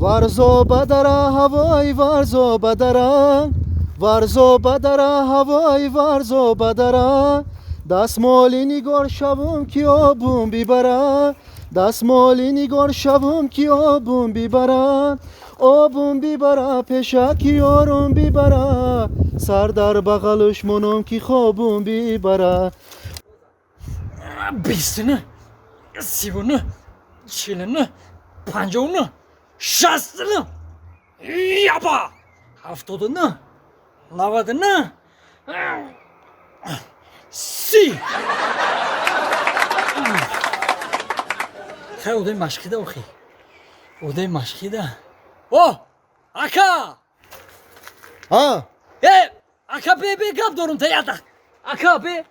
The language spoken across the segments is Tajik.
Варзо ба дара ҳавои варзо ба дара, варзо ба дара ҳавои варзо ба дара, дастмоли нигор шавум ки обум бибара, дастмоли нигор шавум ки обум бибара, обум бибара пешаки ёрум бибара, сар дар бағалуш монум ки хобум бибара. 29, 39, 49, 59, 69, яба, 79, 99, 30. Хай, одаи машқида, охи одаи машқида. О, ака! А. Э, ака, бе, бе, гап дорум та, ятақ ака, бе,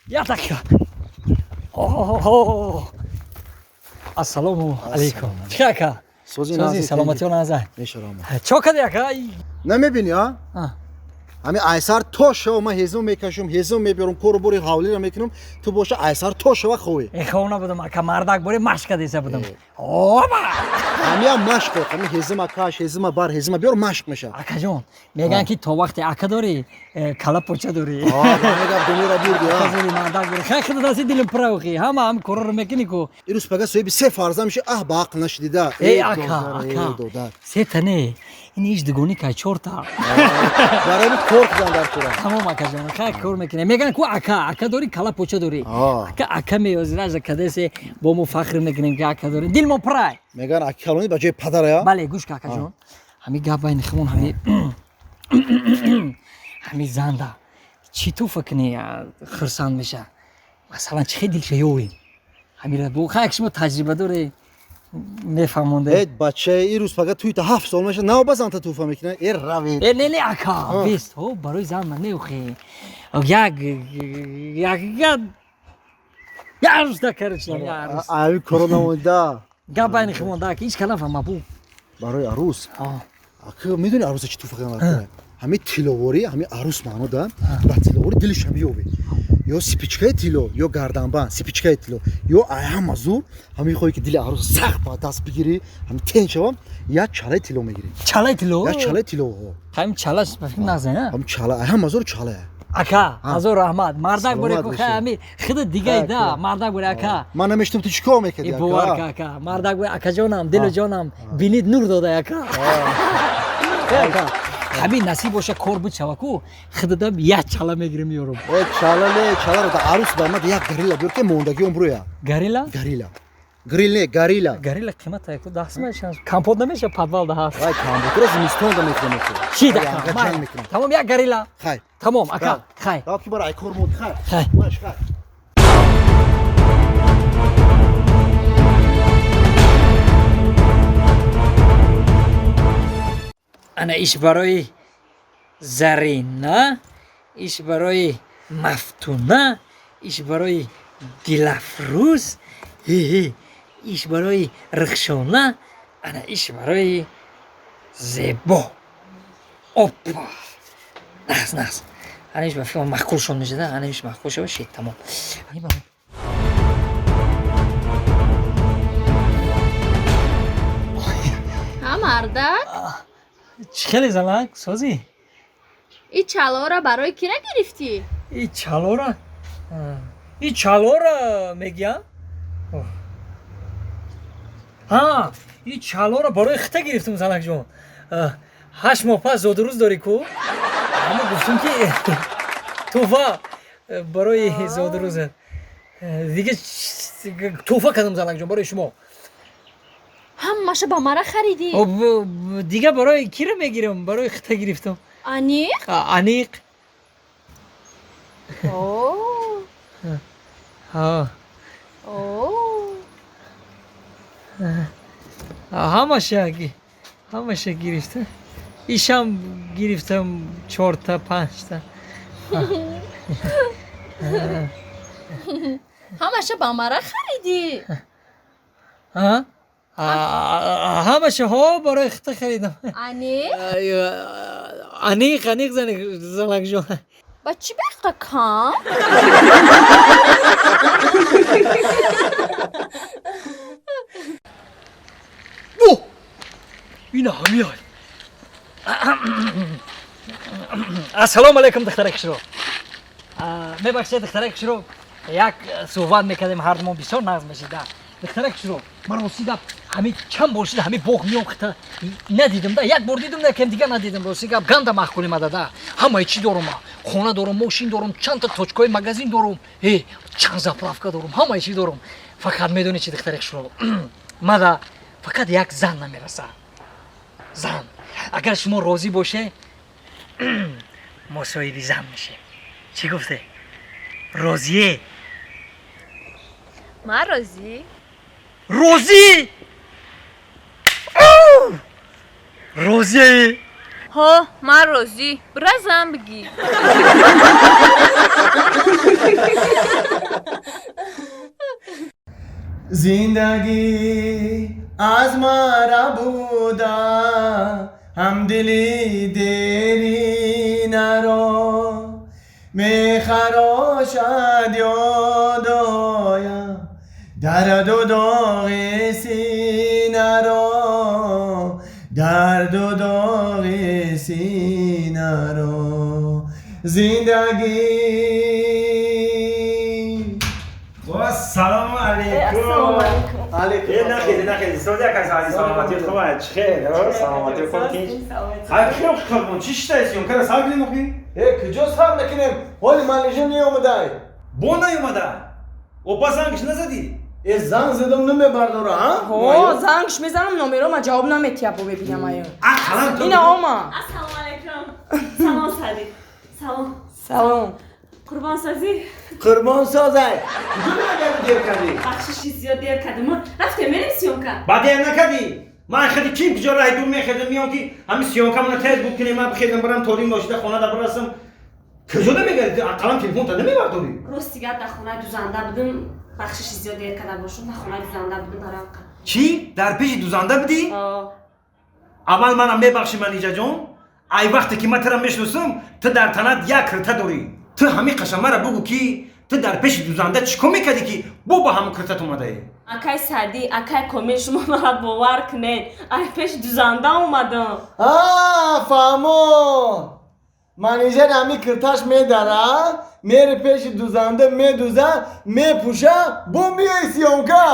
ятақ. Ассалому алайкум, чӣ ака? Сози. Саломатиён азай. Мешарам. Чо кади, ака? Намебини, а? Ҳами айсар то шава ман ҳезум мекашум, ҳезум мебиёрам, кору бори ҳавлиро мекунам, ту боша айсар то шава ховӣ. Э, хов набудам, ака, мардак бори машқ кадеса будам. Оба. Ҳамиам машқ, ҳами ҳезума каш, ҳезума бар, ҳезума биёр, машқ мешавад. Акаҷон, мегӯянд ки то вақте ака дорӣ, кала поча дорӣ. Мегап дунёра бурди. Мардак бори хай худа даси дилим пура, охи ҳама ҳам корро мекунӣ ку. Ирӯз пага соҳиби се фарзанд меши, аҳ, ба ақл нашидида. Э, ака, ака, сета не, ин ҳеҷ дугони кай, чорта. Барои кор кудан дар кора. Тамом, акаҷон, хай кор мекунем. Мегӯянд ку, ака, ака дорӣ, кала поча дорӣ. Ака, ака меёзираҷа кадесе, бо мо фахр мекунем ки ака дорем, дил мо пурай. Мегӯянд аки калонӣ ба ҷои падарая. Бале, гӯш ка, акаҷон, ҳами гап байни химон, ҳами занда чӣ туфа кунӣ хурсанд меша? Масалан, чӣ хел дилша ёвем? Ҳамира бо хай, шумо таҷриба дорӣ, мефаҳмонде. Э, бачаи, ирӯз пага туйта 7 сол меша, нав ба занта туфа мекуна, э, равед. Э, не, не, ака, бест ҳо, барои зан ман не, охи як як як рӯз дакаричнам, як рӯз. Ави коро намонда. Гап байни химонда, ки ҳеҷ калам фаҳма бу. Барои арӯс, ака, медони арӯса чӣ туфа кунад? Ҳами тилловорӣ, ҳами арӯс маъно да ба тилловорӣ дилиша меёбӣ, ё цепочкаи тилло, ё гарданбанд, цепочкаи тилло, ё ҳама зур, ҳами хоҳӣ ки дили арӯс сахт ба даст бигирӣ, ҳами тен шавам, як чалаи тилло мегирӣ. Чалаи тилло? Як чалаи тилло. Ҳами чалаш назен. Ҳам чала, ҳама зур чала. Ака, ҳазор раҳмат, мардак боре ку, хай ҳами хида дигай да, мардак боре, ака. Ман намештам, ту чӣ кор мекардӣ? Бовар ка, ака, мардак боре, акаҷонам, дилу ҷонам, бинид нур дода, ака. Ака, ҳамин насиб боша, кор буд шава ку, хидадам як чала мегирем, меёрам. Э, чала не, чаларо да арӯс ба мад, як горилла биёр ки мондагион буроя. Горилла? Горилла, грил не, горилла. Горилла қимата яку даҳ сум, компот намеша, подвал да ҳаст. Вай, компотро зимистон да мекунам. Чи да, тамом, як горилла. Хай. Тамом, ака, хай. Раб ки бара ай кор монд, хай. Хай. Маш, хай. Ана, иш барои Зарина, иш барои Мафтуна, иш барои Дилафрӯз, иш барои Рухшона, ана иш барои Зебо. Опа, нағз, нағз. Ана иш ба филм маъқул шон мешада, ана иш маъқул шава, шед, тамом. Ҳа, мардак. Чӣ хеле, занак, созӣ? И чалора барои кира гирифтӣ? И чалора, и чалора мегӯям, ҳа, и чалора барои хита гирифтум, занакҷон. 8 моҳ пас зодрӯз дорӣ ку, ама гуфтум ки тӯҳфа барои зодрӯзат дига тӯҳфа кардам, занакҷон, барои шумо. Ҳамаша ба мара харидӣ? Дига барои кира мегирам? Барои хита гирифтам. Аниқ? Аниқ. О. Ҳа. О. Ҳамаша гирифта, ишам гирифтам, чорта, панҷта. Ҳамаша ба мара харидӣ? Ҳамаша, ҳо, барои хита харидам. Аниқ? Аниқ, аниқ, занакҷон. Ба чӣ беқа кам? Бу Ина ҳамиай. Ассалому алайкум, духтараи хушрӯ. Мебахшед, духтараи хушрӯ, як суҳбат мекардем, ҳардумон бисёр нағз мешида. Духтараи хушрӯ, ман рости гап, ҳами чанд бор шуда ҳами боғ меом, хита надидим да, як бор дидим, кем дигар надидим. Рости гап, ганда маъқул омада да. Ҳамаи чӣ дорум, хона дорум, мошин дорум, чандта точкаҳои магазин дорум, чанд заправка дорум, ҳамаи чӣ дорум. Фақат медонӣ чи, духтари хушрӯ, мада фақат як зан намераса, зан. Агар шумо розӣ боше, мо соҳиби зан мешем. Чӣ гуфте, розие? Ман розӣ. Розӣ, розие? Ҳо, ман розӣ, бира зан бигӣ. Зиндагӣ аз мара буда, ҳамдили деринаро мехарошад ёдоям, дарду доғи синаро, дарду доғи синаро, зиндагӣ. Салому алейкум. Алейкум. Нахези, нахези. Сози акай сади, саломати хуб аст. Чӣ хел? Саломати хуб ки. Ай хел хуб, чӣ шитаи съёмка ра сар кунем охи? Э, куҷо сар мекунем? Ҳоли манижа неомадай. Бо наёмада. Опа, зангш назадӣ? Э, занг задам, намебардора, а? Ҳо, зангш мезанам, номеро ма ҷавоб наметиҳа, бо бебинам аю. Ақалан Ина ома. Ассалому алайкум. Салом, Сади. Салом. Салом. Қурбонсозӣ. Қурбонсозай. Куҷо мегади, дер кардӣ? Бахшиши зиёд, дер кардем. Рафтем, мерем съёмка. Ба дер накардӣ? Ман хади ким куҷо раҳи дур мехезам, меом ки ҳамин съёмкамона тез буд кунем, ман бихезам, барам торим ношида хона да бирасам. Куҷо намегади? Ақалан телефонта намебардорӣ? Рости гап, дар хонаи дузанда будем. Бахшиши зиёд, дер карда бошум, дар хонаи дузанда будем барам. Чӣ? Дар пеши дузанда будӣ? Аввал манам мебахшӣ, Манижаҷон. Ай вақте ки ман тара мешиносам, ту дар танат як кирта дорӣ. Ту ҳамин қашамара бугӯ, ки ту дар пеши дузанда чӣ кор мекардӣ, ки бо ба ҳамон киртат омадаӣ? Акай Саъдӣ, акай Комил, шумо мара бовар кунед, ай пеши дузанда омадам. А, фаҳмо. Манижа ҳами кирташ медара, мери пеши дузанда, медуза, мепӯша, бо миёи съёмка.